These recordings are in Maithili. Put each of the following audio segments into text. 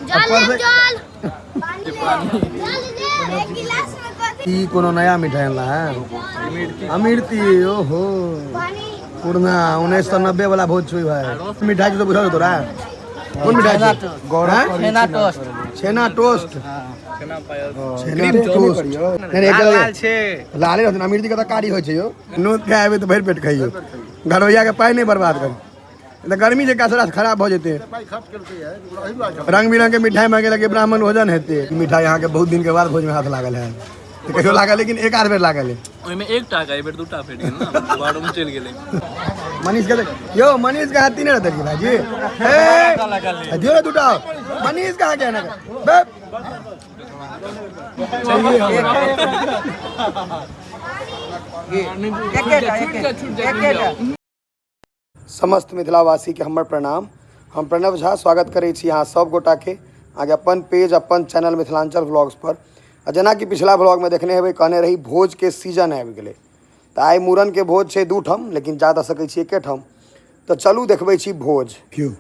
जल पर जल पानी जल ले एक गिलास में कथी ई कोनो नया मिठाई अनला है अमृति। ओहो पानी पुरना 1990 वाला भोज छुई भाई। मिठाई तो बुझल तोरा कोन मिठाई छै? गौरव छेना टोस्ट। छेना टोस्ट। छेना पायल। छेना टोस्ट नहीं नहीं लाल छै। लाले रहत अमृति के तऽ कारी होइ छै यौ। नोत खाय आबे तऽ भरि पेट खाइयौ, घरवैया के पाइ नहि बर्बाद करू, तऽ गर्मी जे कसरा खराब भऽ जेतै। रंग बिरंग के मिठाई मांगे लगे ब्राह्मण भोजन हेतै। ई मिठाई अहाँके बहुत दिन के बाद भोज में हाथ लागल है, तऽ कहियो लागल लेकिन एक आध बेर लागल है। ओहिमे एकटा के एहि बेर दूटा भेट गेल ने, दोबारो मे चलि गेलै। मनीष के यौ, मनीष के हाथ तीने रहतै भाईजी। ए दियौ ने दूटा। मनीष कहाँ के ना बे समस्त मिथिलावासी के हमर प्रणाम। हम प्रणव झा स्वागत करै छी अहाँ सब गोटा के अहाँके अपन पेज अपन चैनल मिथिलांचल व्लॉग्स पर। आ जेनाकि पिछला व्लॉग में देखने हेबै, कहने रही भोज के सीजन आबि गेलै, तऽ आइ मूड़न के भोज छै दू ठाम, लेकिन जा तऽ सकै छी एके ठाम। तऽ चलू देखबै छी भोज। क्यों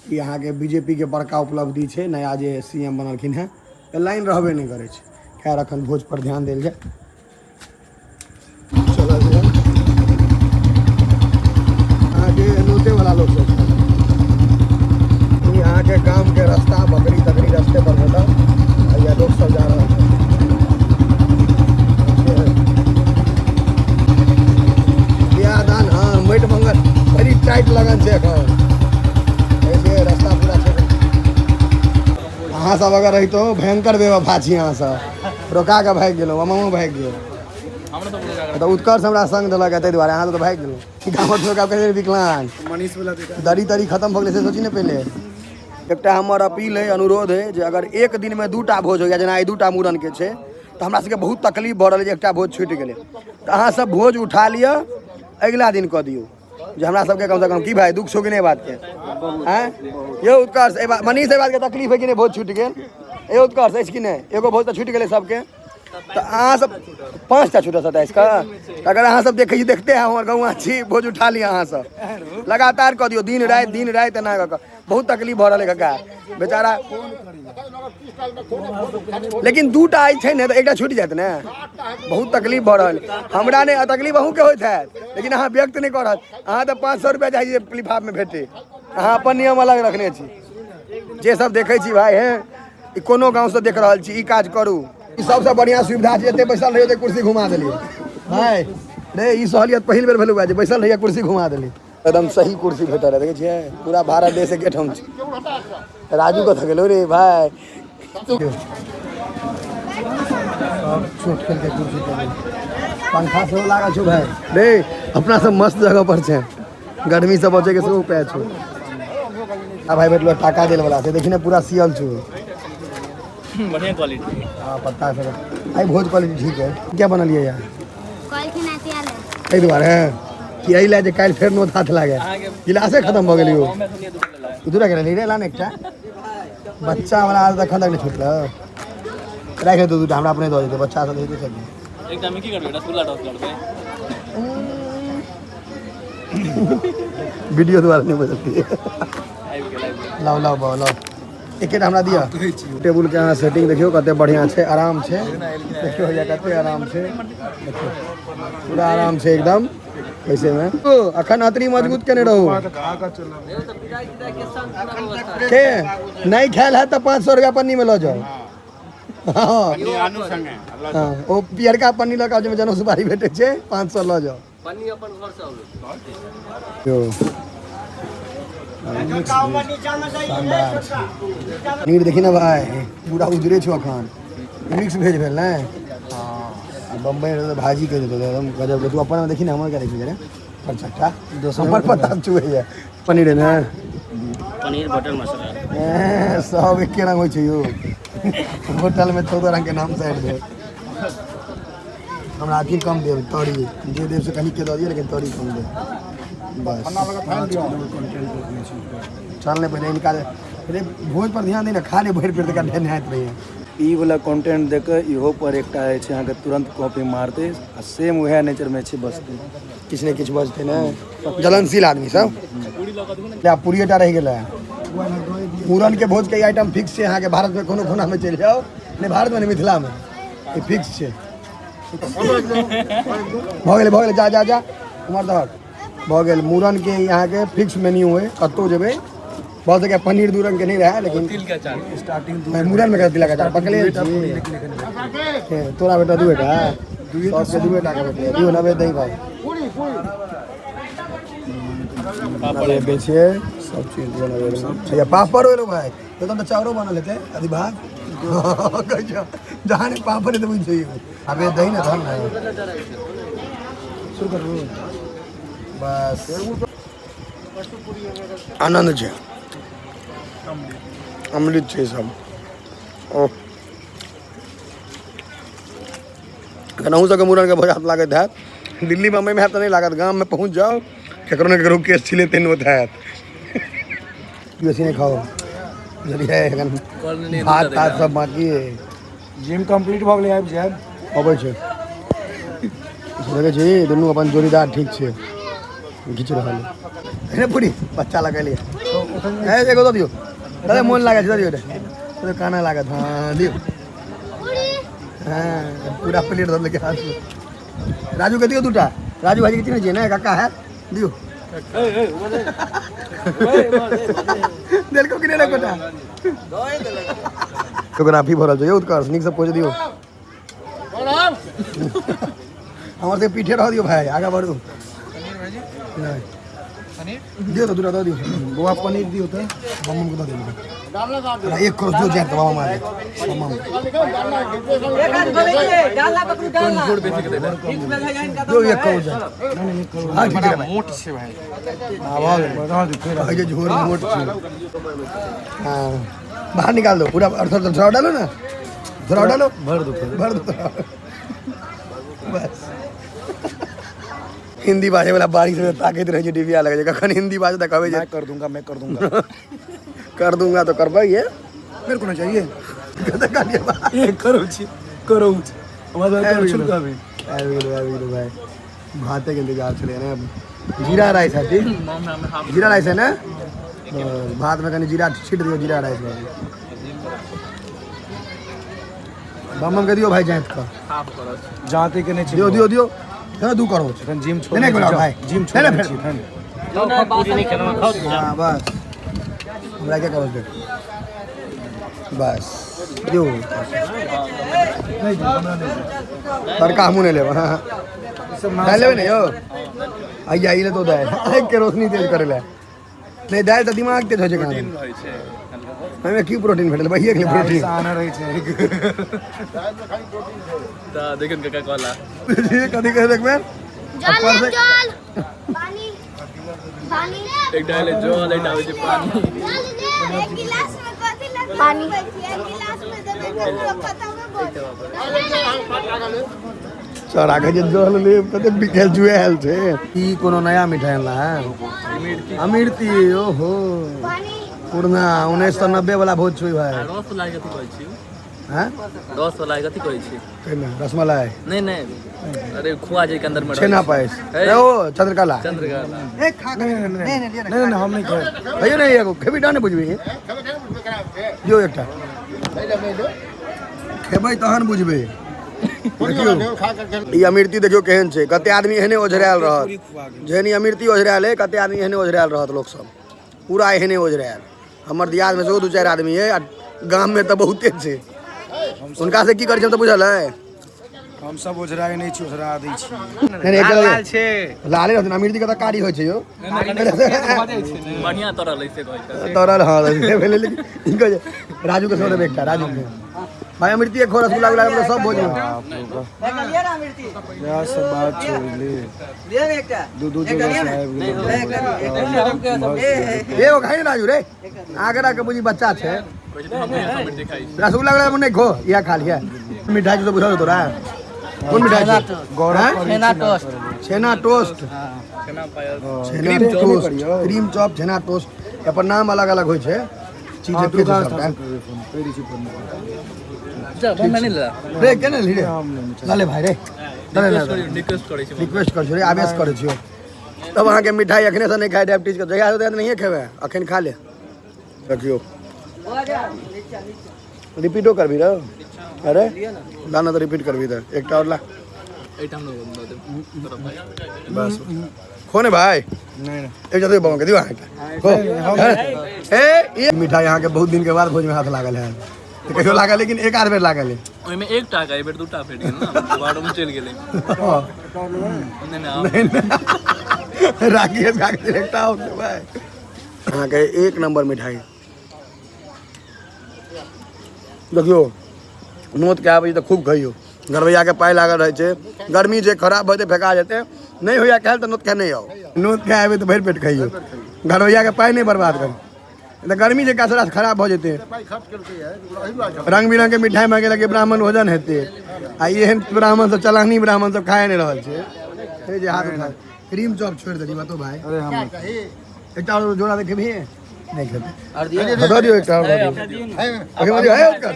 ई अहाँके बीजेपी के बड़का उपलब्धि छै, नया जे सी एम बनलखिन हेँ, तऽ लाइन रहबे नहि करै छै। खैर अखन भोज पर ध्यान देल जाय। चलल जाय। अहाँके नोते वाला लोक सब छै। ई अहाँके गाम के रास्ता बकरी तकरी रास्ते पर भेटल। आ लोक सब जा रहल छै। बियाह दान हाँ माटि मंगल बड़ी टाइट लगन छै एखन। ऐसे रास्ता पूरा छै। अहाँ सब अगर रहितो भयंकर बेवफा छी, अहाँ सब रोका के भागि गेलहुँ, मामो भागि गेल। तऽ उत्कर्ष हमरा संग देलक ताहि दुआरे, अहाँ सब तऽ भागि गेलहुँ। गामक लोक आब कहै विकलांग मनीष वाला दरी तरी खत्म भऽ गेलै से सोची ने पहिले। एकटा हमर अपील है, अनुरोध है जे अगर एक दिन में दूटा भोज होइया, जेना आइ दूटा मूड़न के छै, तऽ हमरा सबके बहुत तकलीफ भऽ रहल है जे एकटा भोज छुटि गेलै, तऽ अहाँ सब भोज उठा लिअ, अगिला दिन कऽ दियौ, जे हमरा सबके कम से कम की भाई दुख छौ कि नहि बात के? आँय यौ उत्कर्ष, एहि बात मनीष, एहि बात के तकलीफ है कि नहि भोज छुटि गेल? ए उत्कर्ष अछि कि नहि? एगो भोज तऽ छुटि गेलै सबके, तऽ अहाँ सब 5टा छूटल 27 के। अगर अहाँ सब देखै छी, देखते हैं हमर गौआँ छी, भोज उठा लिअ अहाँ सब, लगातार कऽ दियौ दिन राति दिन राति एना कऽ कऽ। बहुत तकलीफ भऽ रहल है कका बेचारा, लेकिन दूटा आइ छै ने तऽ एकटा छुटि जायत ने। बहुत तकलीफ भऽ रहल है हमरा। नहि तकलीफ अहूँके होइत हैत, लेकिन अहाँ व्यक्त नहि कऽ रहल। अहाँ तऽ 500 रुपया चाही जे लिफाफमे भेटै, अहाँ अपन नियम अलग रखने छी। जे सब देखै छी भाई हे, ई कोनो गाँवसँ देख रहल छी, ई काज करू, ई सबसँ बढ़िआँ सुविधा छै। एते बैसल रहियो तऽ कुर्सी घुमा देलियै भाई रे। ई सहलियत पहिल बेर भेलौ जे बैसल रहियै कुर्सी घुमा देली। एकदम सही कुर्सी भेटल है, देखै छियै पूरा भारत देश एके ठाम छै। राजू कतऽ गेलो रे भाई? सब छोट खेल के कुर्सी पर पंखा सेहो लागल छौ भाई रे। अपना सब मस्त जगह पर छै, गर्मी से बचे के सेहो उपाय छौ। आ भाई भेटलो टाका देल वाला छै, देखी ने पूरा सियल छौ। बढ़िया क्वालिटी। हाँ पत्ता सब आई भोज क्वालिटी ठीक है। क्या बनलियै यार? कहलखिन अथी आले एहि दुआरे कि एहि लए जे काल्हि फेर नोत हाथ लागे। गिलासे खत्म भऽ गेल यौ। दूटा के रे लान एकटा बच्चा वाला आदत एखन तक नहि छुटल। राखि दू दूटा हमरा अपने दऽ देतै, बच्चा सब हेतै सब। एकटा में की करबै? रसगुल्ला टॉस करबै? वीडियो दुआरे नहि बजलकै। आबि गेल, आबि गेल। लाउ लाउ बाउ लाउ, एकेटा हमरा दिअ। टेबुल के अहाँ सेटिंग देखियौ कते बढ़िया छै, आराम छै। देखियौ भैया कते आराम छै, देखियौ पूरा आराम छै एकदम। पैसे में ओ अखन अतरी मजबूत केने रहू के नहीं खायल है तऽ 500 रुपया पन्नी में लऽ जाउ। हाँ हाँ, ओ पियरका पन्नी लऽ कऽ जाहिमे जनउ सुपारी भेटै छै, 500 लऽ जाउ। यौ शानदार छै। पनीर देखी ने भाई, पूरा उजरे छौ अखन। मिक्स भेज भेल ने? आ बम्बई में तऽ भाजी कहि देतौ एकदम गजब के। तू अपन में देखी ने, हमर क्या देखी रे पर चट्टा हमर पत्ता चुहैया। पनीर है ने? पनीर बटर मसाला। ए, सब एके रंग होइ छै यौ। होटल में 14 रंग के नाम साइड दे। हमरा अथी कम देब, तरी जे देब से कनिक के दऽ दिअ, लेकिन तरी कम देब बस। चल ने पहिले इनका पहिले भोज पर ध्यान दे ने, खा ले भरि पेट तक नहाइत रहिए। ई वाला कंटेंट देख कऽ इहो पर एकटा जे छै अहाँके तुरंत कॉपी मारतै आ सेम वएह नेचरमे छै बसतै, किछु ने किछु बजतै ने जलनशील आदमी सब। ले आब पूरिएटा रहि गेलै। मूड़न के भोज के ई आइटम फिक्स छै अहाँके। भारत में कोनो कोना में चलि जाउ, नहि भारत में नहि, मिथिला में ई फिक्स छै। भऽ गेलै, भऽ गेलै, जा जा जा, उम्हर दहक। भऽ गेल। मूड़न के ई अहाँके फिक्स मेन्यू है। कतहु जेबै, भऽ सकैए पनीर दू रंग के नहि रहै, लेकिन तिल के अचार। स्टार्टिंग नहि, मूड़न में तिलक अचार पकले छी। हे, तोरा बेटा दूएटा, सबके दूएटा के भेटलै। दियौ नवेद दही भाई। पापड़। दै छियै सब चीज, दियौ नवेद। भैया, पापड़ एलो भाई, एकदम तऽ चाउरो बनल हेतै अथी भात कहै छै। जहाँ ने पापड़ हेतै, बुझि जइयौ। आबे दही ने तहन ने शुरू करू। बस आनन्द छै, अमृत छै सब। ओ एखन अहूँ सबके मूड़नके भोज हाथ लागैत हैत। दिल्ली बम्बईमे हैत तऽ नहि लागत, गाममे पहुँच जाउ, केकरो ने केकरो केस छिलेतै, नोत हैत। बेसी नहि खाउ, बुझलियै? एखन भात तात सब बाकी है। जिम कंप्लीट भऽ गेलै, आबि जायब। अबै छै। देखै छी, दुनू अपन जोड़ीदार ठीक छै, घीच रहल है। पूरी बच्चा लगेलियै। हे, एगो दऽ दियौ। अरे, मोन लागै छै, दऽ दियौ रे। तो काना लागत। हाँ, दियौ। हाँ, पूरा प्लेट दऽ देलकै हाथमे। राजू के दियौ दूटा। राजू भाईजी के चिन्है छियै ने? काका है, दियौ। देलको कि नहि एकोटा? फोटोग्राफी भरल छै यौ। उत्कर्ष, नीकसँ पहुँच दियौ। हमर सबके पीठे रह दियौ भाई, आगाँ बढ़ू। नहि। दियौ तऽ दूटा दऽ दियौ। बौआ, पनीर दियौ तऽ। बम के दऽ दियौ। अरे, एक करोड़ दियौ, जायत बाबा मारे बम बम। दियौ, 1 करोड़ जायत। हाँ, ठीक है भाई। मोट छै भाई। हाँ, भऽ गेल। रह दियौ फेर। कहै छै झोर मोट छै। हाँ, बाहर निकाल दो पूरा और थोड़ा थोड़ा डालो ना, थोड़ा डालो। भर दो फेर। भर दो थोड़ा। बस। हिंदी बाजे वाला बारिश में ताकैत रहै छै, डिबिया लगै छै, कखन हिंदी बाजे तऽ कहबै जे मैं कर दूंगा, मैं कर दूंगा। कर दूंगा तो करबै ये। मेरे को ना चाहिए। कतऽ कहलियै बा? ए, करू छी, करू छी, हमरा आबि करू गेलौ। कहबै। आबि गेलौ, आबि गेलौ भाइ। भाते के इंतजार छलै ने। जीरा राइस है, ठीक? जीरा राइस है ने? बस, भात में कनि जीरा छीट दियौ। जीरा राइस भऽ गेल। बम बम के दियौ भाई, जाइत कऽ। हाफ करत। जाते के नहि छै। दियौ, दियौ, दियौ। चलो, 2 करोड़। एखन जिम छोड़। नहीं, नहीं, भाई। जिम छोड़। नहीं, नहीं, छी एखन। पूरी नहीं खेलना, खाओ। हाँ, बस हमरा क्या करो देख, बस दियौ। नहि दियौ, हमरा नहि दियौ। तड़का हमहूँ नहि लेब। हाँ। ई सब दालि लेबै ने यौ? आइया, ई ले तो दालि। आँखिके रोशनी तेज करै लए। नहि, दालि तऽ दिमाग तेज होइ छै खाना। रहै छै। एहिमे की प्रोटीन भेटल? भैये गेलै प्रोटीन। आना रहै छै। तऽ देखियौ ने काका कहला। कथी कहै देखबै? जल ले, जल, पानी, पानी। एकटा एलै जल, एकटा आबै छै पानी। एक गिलास में कथी लग पानी? एक गिलास में देबै तऽ पूरा खत्म भऽ जायत। सर, आगे जे जल लेब, कते बिकेल जुआयल छै। ई कोनो नया मिठाई अनला है, अमृति। ओहो। पानी। पुरना 1990 वाला भोज छै भाई। रस वाला कथी कहै छी? हैं? रस वाला कथी कहै छी? केना रसमलाई? नहि नहि, अरे खुआ जे के अंदर में रहै छेना छै। पायस। हे। ए, ओ चंद्रकला। चंद्रकला। नहि नहि नहि, हम नहि खाइ। भैया, नहीं, एगो खेबी टा ने बुझबी। दियौ एकटा, खेबै तहन बुझबै। देखियौ, ई अमृति देखियौ केहन छै। कते आदमी एहने ओझरायल रहत, जेहन ई अमृति ओझरायल है, कते आदमी एहने ओझरायल रहत। लोक सब पूरा एहने ओझरायल। हमर दियादमे सेहो दू चारि आदमी है आ गाममे तऽ बहुते छै। हुनका से की करै छै हम तऽ बुझल है। हम सब ओझराए नहि छी, ओझरा दै छी। नहि नहि, एकटा लाले रहथिन। अमृति के तऽ कारी होइ छै यौ। बढ़िया तरल ऐसे कहै छै। तरल, हाँ, से भेलै। लेकिन ई कहै छै, राजू के सेहो देबै एकटा। राजू के भाई, अमृति खो, रसगुल्ला गुलाब सब भोज में। इएह सब बात छै, बुझलियै? दू दू जगह से आबि गेलै। एगो खाइ ने राजू रे, आगरा के बुझी बच्चा छै। कहै छै हम अमृति खाइ छी। रसगुल्ला गुलाब नहि खो, इएह खा लिया। मिठाई तो बुझल तोरा, कोन मिठाई छै? गौरव। हैं? छेना टोस्ट। छेना टोस्ट। छेना पायस। छेना टोस्ट, क्रीम चॉप, छेना टोस्ट, एकर नाम अलग अलग होइ छै। चीज एके छै सबटा। जा, बम्बई नहि लेला। रे, केने ली रे? लऽ ले भाई रे, लऽ ले, लऽ ले। रिक्वेस्ट करै छी। रिक्वेस्ट करै छियौ रे, आवेश करै छियौ। तब अहाँके मिठाई एखने से नहि खाय, डायबिटीज के जहिया होतै नहिए खेबै, अखन खा ले। देखियौ। रिपीटो करबी रौ। अरे ला ना तऽ रिपीट करबी तऽ एकटा और ला। एहिठाम लोग दऽ देब बस खो ने भाई। नहीं नहीं एक जगह बम के दियो अहाँके खो। ए ई मिठाई अहाँके बहुत दिन के बाद भोज में हाथ लागल है, तऽ कहियो लागल लेकिन एक आध बेर लागल है। ओहिमे एकटा के एहि बेर दूटा भेट गेल ने, दोबारो मे चलि गेलै। नहि नहि नहीं राकेश खा के एकटा और देबै अहाँके। एक नंबर मिठाई। देखियौ नोत के आबै छै तऽ खूब खइयौ, घरवैयाके पाइ लागल रहै छै, गर्मी जे खराब भऽ जेतै फेका जेतै, नहि होइया खायल तऽ नोत खाय नहि आउ। नोत खाय आबै तऽ भरि पेट खइयौ, घरवैयाके पाइ नहि बर्बाद करू, तऽ गर्मी जे कसरा खराब भऽ जेतै। रंग बिरंग के मिठाई मांगे लगे ब्राह्मण भोजन हेतै, आ एहन ब्राह्मण सब चलानी ब्राह्मण सब खाए नहि रहल छै। हे जे हाथ उठा क्रीम चॉप छोड़ि देली बतो भाई। अरे हम एकटा और जोड़ा देखेबही? नहीं खेबै। दऽ दियौ एकटा और दऽ दियौ। ओके दियौ, हे ओकर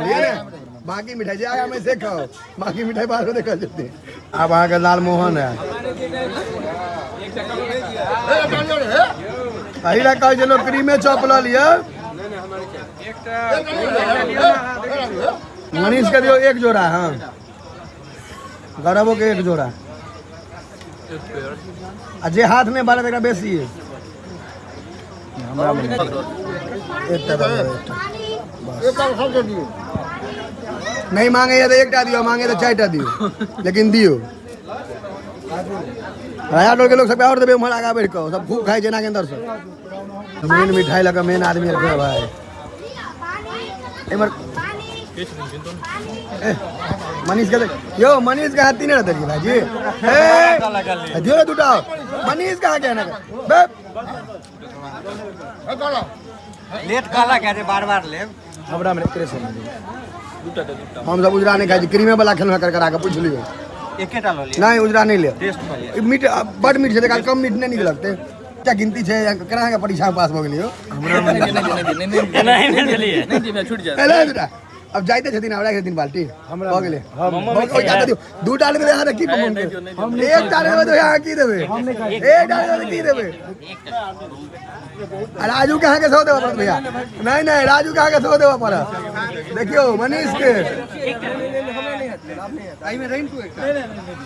लिअ ने। बाकी मिठाई जे आगा में से खाओ, बाकी मिठाई बाद में देखल जेतै। आब अहाँके लालमोहन है, एहि लए कहै छै लोक क्रीमे चॉप लऽ लिअ। मनीष के दियौ एक जोड़ा, हाँ गौरवो के एक जोड़ा, आ जे हाथ में बारह एकरा बेसी है। हमरा में एकटा दऽ दियौ, एकटा नहीं मांगे तो एकटा दियो, मांगे तो चारिटा दियो, लेकिन दियो। राजा टोल के लोग सबके और देबै उम्हर आगा बढ़ि कऽ, सब खूब खाइ छै नागेंद्र सब। मेन मिठाई लऽ कऽ मेन आदमी एलखिन भाई एम्हर। ए, मनीष के यौ, मनीष के हाथ तीने रहतै भाईजी। ए दियौ ने दूटा, मनीष कहाँ के ना बे। लेट कहलक है जे बार बार लेब। हमरा में एकरे से नहीं। दूटा दऽ दूटा। हम सब उजरा नहीं खाइ छी, क्रीमे वाला खेलहुँ कर करा के पूछि लियौ। एकेटा लऽ लिअ। नहीं उजरा नहीं ले, टेस्ट कऽ लिअ। ई मीट बड मीठ छै, तकर कम मीठ नहीं नीक लगतै। क्या गिनती छै, केना अहाँके परीक्षा में पास भऽ गेलियौ? नहि नहि दियै, छूटि जायत। एलै दूटा अब जाइते छथिन, आब राखि देथिन बाल्टी। हमरा भऽ गेलै। हम ओहि कात दियौ। दूटा लेबै अहाँ की नहि दियौ, नहि दियौ। एकटा लेबै तऽ अहाँ की देबै? एकटा लेबै तऽ की देबै? आ राजू के अहाँके सेहो देबऽ पड़त भैया। नहीं नहीं राजू के अहाँके सेहो देबऽ पड़त। देखियौ मनीष के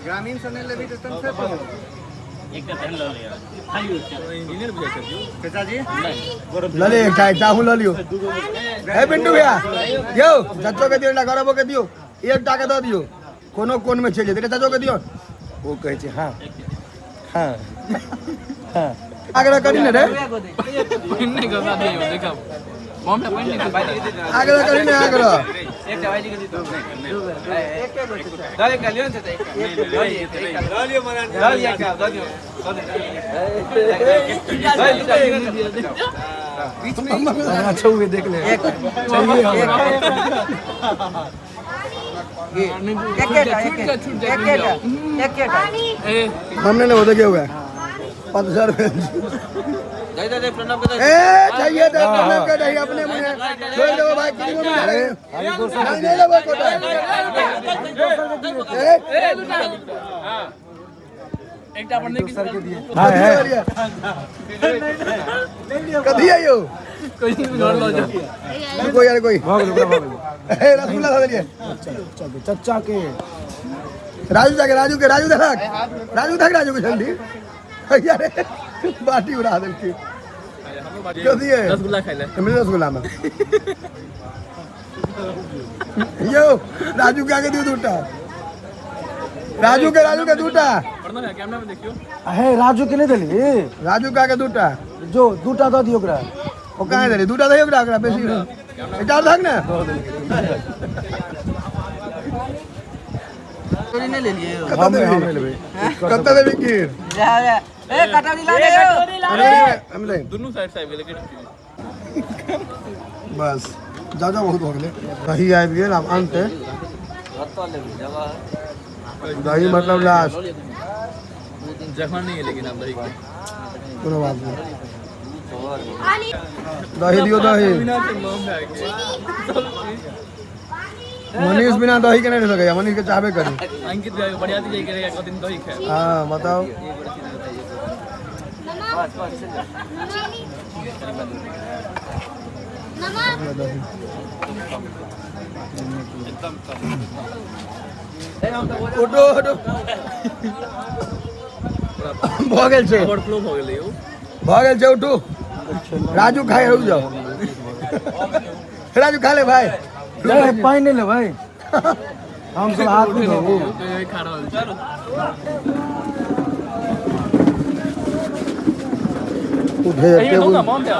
ग्रामीण से नहीं लेबी तऽ इंजीनियर बुझाइ छथिन। चाचा जी लऽ ले एकटा, एकटा अहूँ लऽ लियौ। हे पिंटू भैया यौ, चच्चो के दियौ, एकटा गौरवो के दियौ, एकटा के दऽ दियौ, कोनो कोन में चलि जेतै। एकटा चच्चो के दियौ। ओ कहै छै हाँ हाँ हाँ। आग्रह करी ने रे, पानि नहि गंगा दियौ, देखब बम में पानि नहि गंगा। आग्रह करी ने, आग्रह। एकटा भाईजी के दियौ। दऽ एकटा लियौ ने चाचा, एकटा लऽ लियौ, लऽ लिअ एकटा दऽ दियौ। अच्छा हुए देख ले चाहिए हमरा। ए हमने नहीं होते क्या हुआ पतझड़ में। ए चाहिए तो प्रणब के दही अपने मुझे छोड़ दो भाई, किसी को नहीं नहीं नहीं लेबो कोटा। ए एकटा पर नहि दोसर के दिए। कथी है कथी है यो? कोई घर लऽ जाउ। कोई यार कोई भऽ गेल ओकरा, भऽ गेल। ए रसगुल्ला दऽ देलियै चच्चा के, चच्चा के राजू जाके, राजू के, राजू धक, राजू धक, राजू के जल्दी यार बाटी उड़ा देलकी। कथी है? रसगुल्ला खाइ ले। मिले रसगुल्ला में यो राजू के आगे दियो दूटा, राजू के, राजू के दूटा। प्रणब भैया कैमरा में देखियौ। हे राजू के नहीं देली? राजू के आगे दूटा। जो दूटा दऽ दियौ ओकरा। ओ कहाँ देली? दूटा दही ओकरा, ओकरा बेसी एकटा और धक ने। कतऽ हम देबही? हम लेबै। कतऽ देबही खीर? ए कटोरी ला दे। अरे हम ले दुनू साइड से आबि गेलै। बस जाओ जाओ, बहुत भऽ गेलै। दही आबि गेल, आब अंत दही मतलब लास्ट। जगह नहीं है लेकिन आब दही के। कोनो बात नहीं, दही दियो दही। बिना से मोम भए गेल। मनीष बिना दही के नहीं रह सकैया, मनीष के चाहबे करी। अंकित भाई बरियाती जाइके रहै कत दिन दही खाय। हाँ बताओ। उठो उठो, भऽ गेल छै। ओवरफ्लो भऽ गेलै यौ। भऽ गेल छै, उठू। राजू खाइ, रुक जाओ। राजू, खा ले भाई। पानि नहि लेबै हम सब, हाथ नहि धोबू। खा रहल छी। एहिमे दू ना मोन दे।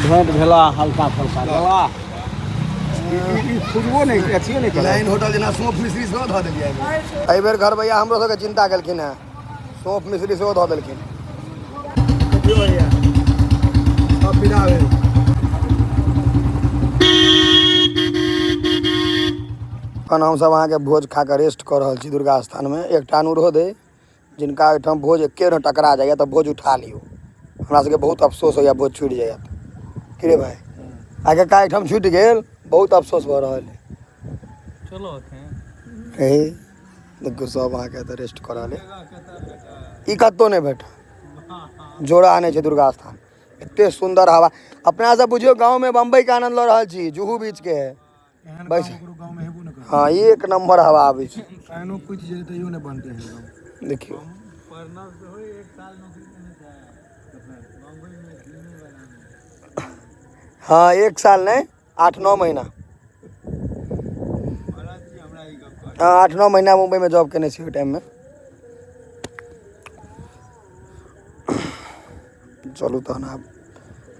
भेंट भेला हल्का फुल्का दवा। फुजबो नहि, अथियो नहि। लाइन होटल जेना सौंफ मिश्री सेहो धऽ देलियै। एहि बेर घर भैया हमरो सबके चिन्ता केलखिन हेँ, सौंफ मिश्री सेहो धऽ देलखिन। देखियौ भैया, सब विदा भेल। एखन हमसभ अहाँके भोज खा कऽ रेस्ट कऽ रहल छी दुर्गा स्थानमे। एकटा अनुरोध अइ, जिनका ओहिठाम भोज एके बेर टकरा जाइए तऽ भोज उठा लियौ। हमरा सबके बहुत अफसोस होइए भोज छुटि जाइए। की रे भाई, आइ कक्का एहिठाम छुटि गेल, बहुत अफसोस भऽ रहल अइ। चलो एखन। हे देखियौ, सब अहाँके एतऽ रेस्ट कऽ रहल अइ। ई कतहु नहि भेटत, जोड़ा नहि छै दुर्गा स्थान। एते सुन्दर हवा। अपना सब बुझियौ गाँवमे बम्बईके आनन्द लऽ रहल छी, जुहू बीचके बैस। गाँव में हेबो नहि। हँ, एक नंबर हवा आबै छै। पानिओ कुचि जेतै तैयो नहि बनतै एहन गाँव। देखियौ। प्रणव सेहो एक साल नौकरी केने छै बम्बई में, जिमे वाला में। हँ, एक साल नहि, 8-9 महीना। हमरा ई गप। हँ, 8-9 महीना मुम्बईमे जॉब केने छी ओहि टाइममे। चलू तहन, आब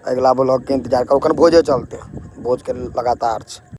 अगिला ब्लॉगके इंतजार करू। कखन भोजे चलतै, भोजके लगातार छै।